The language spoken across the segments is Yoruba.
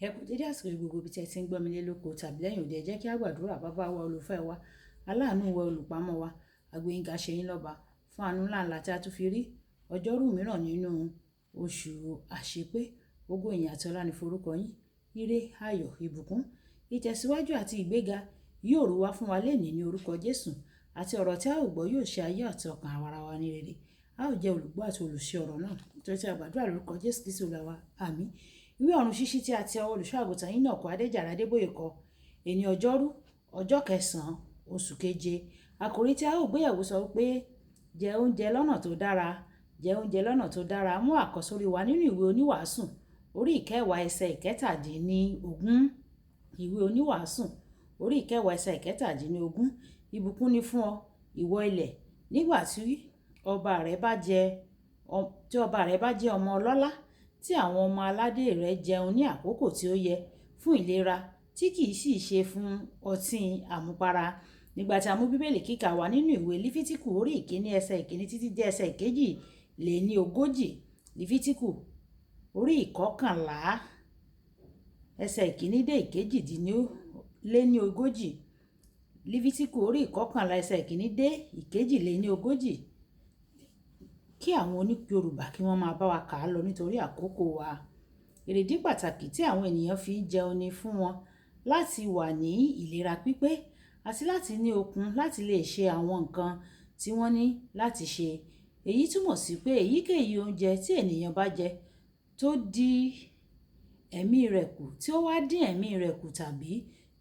Ẹ kú dédé àsìkò yìí gbogbo ibi tí ẹ ti ń gbọ́ mi lé lóko tàbí lẹ́yìn òde. Ẹ jẹ́ kí a gbàdúrà. Bàbá wa, olùfẹ́ wa, aláàánú wa, olùpamọ́ wa, àgbéyìnká ṣe yín lọ́ba fún àánú ńláǹlà tí a tún fi rí ọjọ́rú mìíràn nínú oṣù àṣepé. Ògo, ìyìn àti ọlá ní forúkọ yín. Ire, ayọ̀, ìbùkún, ìtẹ̀síwájú àti ìgbéga yóò rú wá fún wa lénìí ní orúkọ Jésù, àti ọ̀rọ̀ tí a ó gbọ́ yóò ṣe ayé àti ọkàn ara wa ní rere. A ó jẹ́ olùgbọ́ àti olùṣe ọ̀rọ̀ náà. Nítorí tí a gbàdúrà lórúkọ Jésù Kristi Olúwa wa. Àmín. Ìwé ọ̀run ṣíṣí tí a ti ọwọ́ olùṣọ́ àgùntàn Enoch Adéjàre Adébóyè kọ, èní ọjọ́rú, ọjọ́ kẹsàn-án, oṣù keje. Àkòrí tí a ó gbéyẹ̀wò sọ pé jẹ oúnjẹ lọ́nà tó dára, jẹ oúnjẹ lọ́nà tó dára. Mú àkọ́sórí wa nínú ìwé Oníwàásù, orí ìkẹwàá, ẹsẹ̀ 17. Ìwé Oníwàásù, orí ìkẹwàá, ẹsẹ̀ 17. Ìbùkún ni fún ọ, ìwọ ilẹ̀, nígbà tí ọba rẹ bá jẹ, tí ọba rẹ bá jẹ́ ọmọ ọlọ́lá, tí àwọn ọmọ aládé rẹ̀ jẹun ní àkókò tí ó yẹ fún ìlera, tí kì í sì ṣe fún ọtí àmupara. Nígbà tí a mú Bíbélì kíkà wá nínú ìwé Lífítíkù, orí 1, ẹsẹ̀ 1 títí dé ẹsẹ̀ 42. Lífítíkù, orí 11, ẹsẹ̀ 1 dé 38. Lífítíkù, orí 11, ẹsẹ̀ 1 dé 42. Kí àwọn oní Yorùbá kí wọ́n máa bá wa kà á lọ nítorí àkókò wa. Èrèdí pàtàkì tí àwọn ènìyàn fi ń jẹun ni fún wọn láti wà ní ìlera pípé àti láti ní okun láti lè ṣe àwọn nǹkan tí wọ́n ní láti ṣe. Èyí túmọ̀ sí pé èyíkéyìí oúnjẹ tí ènìyàn bá jẹ tó di ẹ̀mí rẹ̀ kù, tí ó wá dín ẹ̀mí rẹ̀ kù tàbí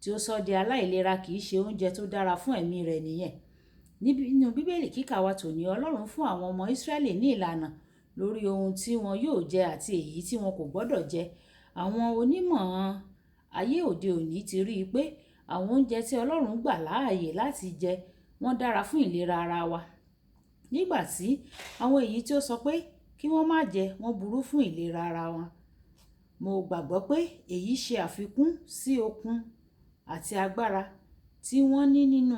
tí ó sọ di aláìlera, kì í ṣe oúnjẹ tó dára fún ẹ̀mí rẹ̀ nìyẹn. Nínú Bíbélì kíkà wa tòní, Ọlọ́run fún àwọn ọmọ Ísírẹ́lì ní ìlànà lórí ohun tí wọn yóò jẹ àti èyí tí wọn kò gbọdọ̀ jẹ. Àwọn onímọ̀ ayé òde òní ti rí i pé àwọn oúnjẹ tí Ọlọ́run gbà láàyè láti jẹ wọ́n dára fún ìlera ara wa, nígbà tí àwọn èyí tí ó sọ pé kí wọ́n má jẹ wọ́n burú fún ìlera ara wọn. Mo gbàgbọ́ pé èyí ṣe àfikún sí okun àti agbára tí wọ́n ní nínú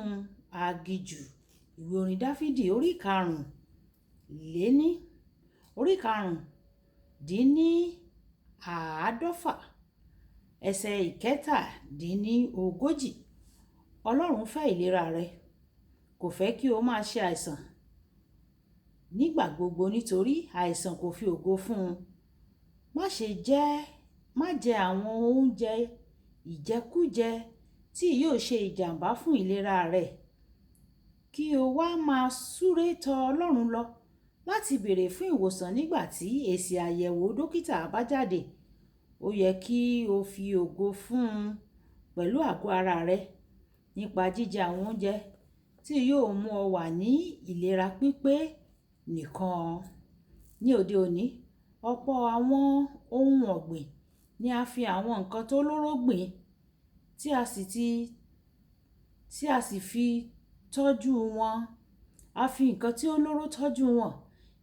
aginjù. Ìwé orin Dáfídì, orí 145, ẹsẹ̀ 37. Ọlọ́run fẹ́ ìlera rẹ. Kò fẹ́ kí o máa ṣe àìsàn nígbà gbogbo, nítorí àìsàn kò fi ògo fún un. Má ṣe jẹ, má jẹ àwọn oúnjẹ ìjẹkújẹ tí yóò ṣe ìjàmbá fún ìlera rẹ, kí o wá máa súré tọ Ọlọ́run lọ láti bèèrè fún ìwòsàn nígbà tí èsì àyẹ̀wò dókítà bá jáde. Ó yẹ kí o fi ògo fún un pẹ̀lú àgọ́ ara rẹ nípa jíjẹ àwọn oúnjẹ tí yóò mú ọ wà ní ìlera pípé nìkan. Ní òde òní, ọ̀pọ̀ àwọn ohun ọ̀gbìn ni a fi àwọn nǹkan tó lóró gbìn tí a sì fi tọ́jú wọn. A fi nǹkan tí ó lóró tọ́jú wọn.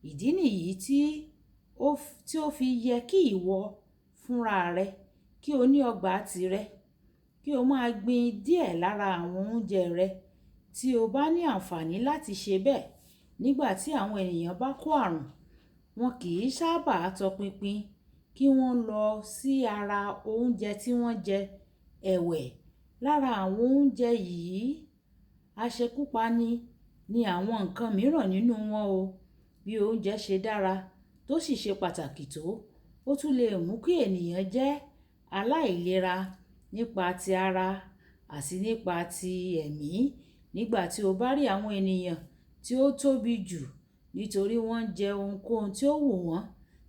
Ìdí nìyí tí ó fi yẹ kí ìwọ fúnra rẹ kí o ní ọgbà tirẹ̀, kí o máa gbin díẹ̀ lára àwọn oúnjẹ rẹ tí o bá ní àǹfààní láti ṣe bẹ́ẹ̀. Nígbà tí àwọn ènìyàn bá kó àrùn, wọn kì í sábà tọpinpin kí wọ́n lọ sí ara oúnjẹ tí wọ́n jẹ. Ẹ̀wẹ̀, lára àwọn oúnjẹ yìí, aṣekúpani ni àwọn nǹkan mìíràn nínú wọn o. Bí oúnjẹ ṣe dára tó sì ṣe pàtàkì tó, ó tún lè mú kí ènìyàn jẹ́ aláìlera nípa ti ara àti nípa ti ẹ̀mí. Nígbà tí o bá rí àwọn ènìyàn tí ó tóbi jù nítorí wọ́n ń jẹ ohunkóhun tí ó wù wọ́n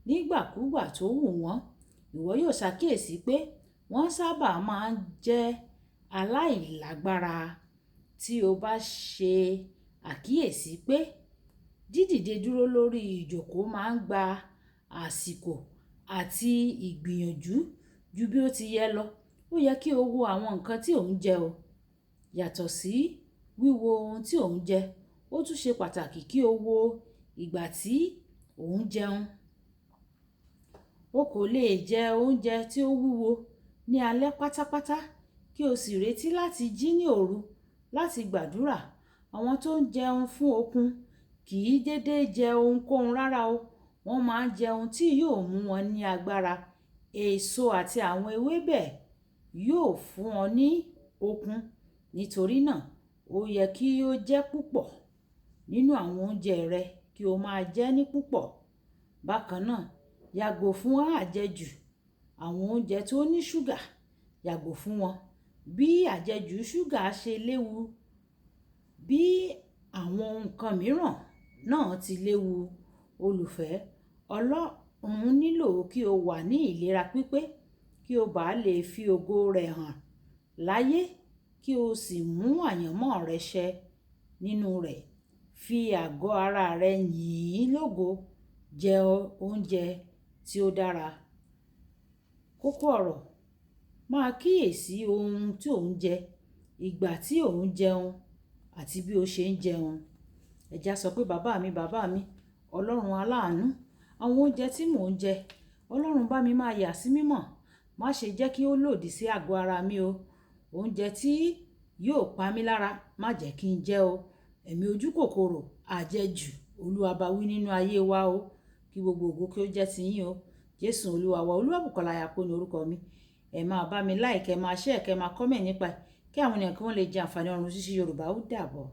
nígbàkúgbà tó wù wọ́n, ìwọ yóò ṣàkíyèsí pé wọ́n sábà máa ń jẹ́ aláìlágbára. Tí o bá ṣe àkíyèsí pé dídìde dúró lórí ìjókòó máa ń gba àsìkò àti ìgbìyànjú ju bí ó ti yẹ lọ, ó yẹ kí o wo àwọn nǹkan tí ò ń jẹ o. Yàtọ̀ sí wíwo ohun tí ò ń jẹ, ó tún ṣe pàtàkì kí o wo ìgbà tí ò ń jẹun. O kò lè jẹ oúnjẹ tí ó wúwo ní alẹ́ pátápátá kí o sì retí láti jí ní òru láti gbàdúrà. Àwọn tó ń jẹun fún okun kì í dédé jẹ ohunkóhun rárá o. Wọ́n máa ń jẹ ohun tí yóò mú wọn ní agbára. Èso àti àwọn ewébẹ̀ yóò fún ọ ní okun. Nítorí náà, ó yẹ kí ó jẹ́ púpọ̀ nínú àwọn oúnjẹ rẹ kí o máa jẹ ní púpọ̀. Bákan náà, yàgò fún àjẹjù àwọn oúnjẹ tó ní ṣúgà, yàgò fún wọn. Bí àjẹjù ṣúgà ṣe léwu, bí àwọn nǹkan mìíràn náà ti léwu. Olùfẹ́, Ọlọ́run nílò kí o wà ní ìlera pípé kí o bá lè fi ògo rẹ̀ hàn láyé kí o sì mú àyànmọ́ rẹ ṣẹ nínú rẹ̀. Fi àgọ́ ara rẹ yìn ín lógo. Jẹ oúnjẹ tí ó dára. Kókó ọ̀rọ̀: máa kíyèsi ohun tí ò ń jẹ, ìgbà tí ò ń jẹun àti bí o ṣe ń jẹun. Ẹ já sọ pé bàbá mi, bàbá mi, Ọlọ́run aláàánú, àwọn oúnjẹ tí mò ń jẹ, Ọlọ́run bá mi máa yà sí mímọ́. Má ṣe jẹ́ kí ó lòdì sí àgọ́ ara mi o. Oúnjẹ tí yóò pa mí lára, má jẹ́ kí n jẹ o. Ẹ̀mí ojúkòkòrò, àjẹjù, Olúwa bá wí nínú ayé wa o. Kí gbogbo ògo kí ó jẹ́ ti yín o. Jésù Olúwa wa, Olúwabùkọ́lá Ayako ni orúkọ mi. Ẹ máa bá mi like, ẹ máa share, kẹ máa comment nípa ẹ̀ kí àwọn ènìyàn kí wọ́n lè jẹ àǹfààní ọ̀run ṣíṣí Yorùbá. Ó dàbọ̀.